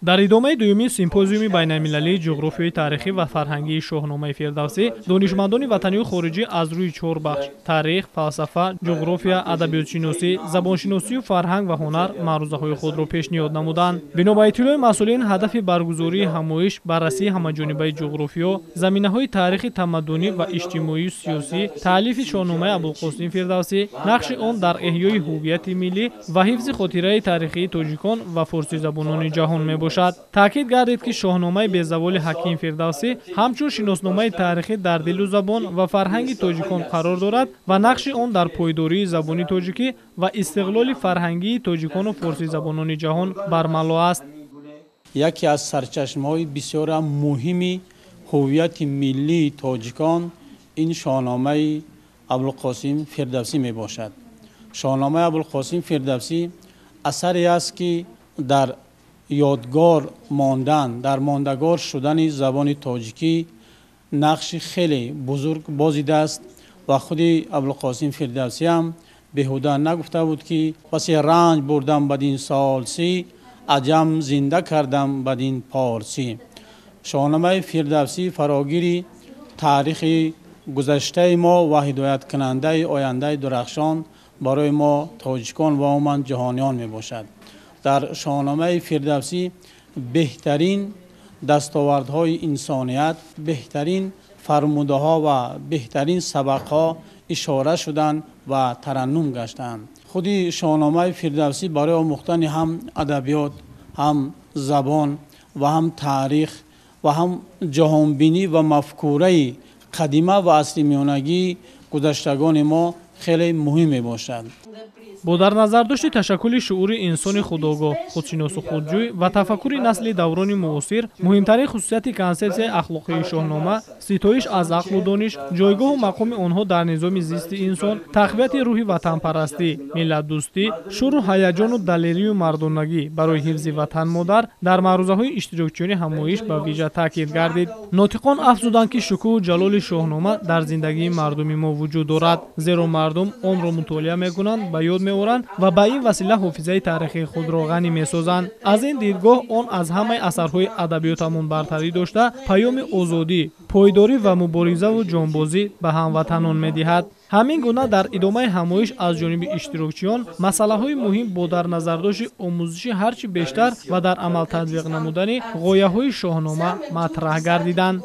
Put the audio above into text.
Дар идомаи дуюми симпозиуми байналмилалии ҷуғрофиёи таърихӣ ва фарҳангии Шоҳномаи Фирдавсӣ донишмандони ватанию хориҷӣ аз рӯи чор бахш таърих, фалсафа, ҷуғрофия, адабиётшиносӣ, забоншиносию фарҳанг ва ҳунар маърузаҳои худро пешниҳод намуданд. Бино ба иттилои масъулин, ҳадафи баргузории ҳамоиш баррасии ҳамаҷонибаи ҷуғрофиё, заминаҳои таърихи тамаддунӣ ва иҷтимоию сиёсӣ, таълифи Шоҳномаи Абулқосим Фирдавсӣ, нақши он дар эҳёи ҳуввияти миллӣ ва ҳифзи хотираи таърихии тоҷикон ва форсизабонони ҷаҳон мебошад. Таъкид гардид, ки Шоҳномаи безаволи ҳаким Фирдавсӣ ҳамчун шиносномаи таърихӣ дар дилу забон ва фарҳанги тоҷикон қарор дорад ва нақши он дар пойдории забони тоҷикӣ ва истиқлоли фарҳангии тоҷикону форсизабонони ҷаҳон бармало аст. Яке аз сарчашмаҳои бисёр муҳими ҳуввияти миллии тоҷикон ин Шоҳномаи Абулқосим Фирдавсӣ мебошад. Шоҳномаи Абулқосим Фирдавсӣ асаре аст, ки дар ёдгор мондан, дар мондагор шудани забони тоҷикӣ нақши хеле бузург бозидааст ва худи Абулқосим Фирдавсӣ ҳам беҳуда нагуфта буд, ки паси ранҷ бурдам бадин солсӣ, аҷам зинда кардам бадин порсӣ. Шоҳномаи Фирдавсӣ фарогири таърихи гузаштаи мо ва ҳидояткунандаи ояндаи дурахшон барои мо тоҷикон ва умуман ҷаҳониён мебошад. Дар Шоҳномаи Фирдавсӣ беҳтарин дастовардҳои инсоният, беҳтарин фармудаҳо ва беҳтарин сабақҳо ишора шуданд ва тараннум гаштанд. Худи Шоҳномаи Фирдавсӣ барои омӯхтани ҳам адабиёт, ҳам забон ва ҳам таърих ва ҳам ҷаҳонбинӣ ва мафкураи қадима ва асри миёнагии гузаштагони мо хеле муҳим мебошад. Бо дар назардошти ташаккули шуури инсони худогоҳ, худшиносу худҷӯй ва тафаккури насли даврони муосир, муҳимтарин хусусияти консепсияи ахлоқии Шоҳнома ситоиш аз ақлу дониш, ҷойгоҳу мақоми онҳо дар низоми зисти инсон, тақвияти рӯҳи ватанпарастӣ, миллатдӯстӣ, шӯру ҳаяҷону далерию мардонагӣ барои ҳифзи ватан-модар дар маърузаҳои иштирокчиёни ҳамоиш ба вижа таъкид гардид. Нотиқон афзуданд, ки шукӯҳу ҷалоли Шоҳнома дар зиндагии мардуми мо вуҷуд дорад, зеро мардум онро мутолиа мекунанд, ба ёд меоранд ва ба ин васила ҳофизаи таърихии худро ғанӣ месозанд. Аз ин дидгоҳ он аз ҳамаи асарҳои адабиётамон бартарӣ дошта, паёми озодӣ, пойдорӣ ва муборизаву ҷонбозӣ ба ҳамватанон медиҳад. Ҳамин гуна дар идомаи ҳамоиш аз ҷониби иштирокчиён масъалаҳои муҳим бо дар назардошти омӯзиши ҳарчи бештар ва дар амал татбиқ намудани ғояҳои Шоҳнома матраҳ гардиданд.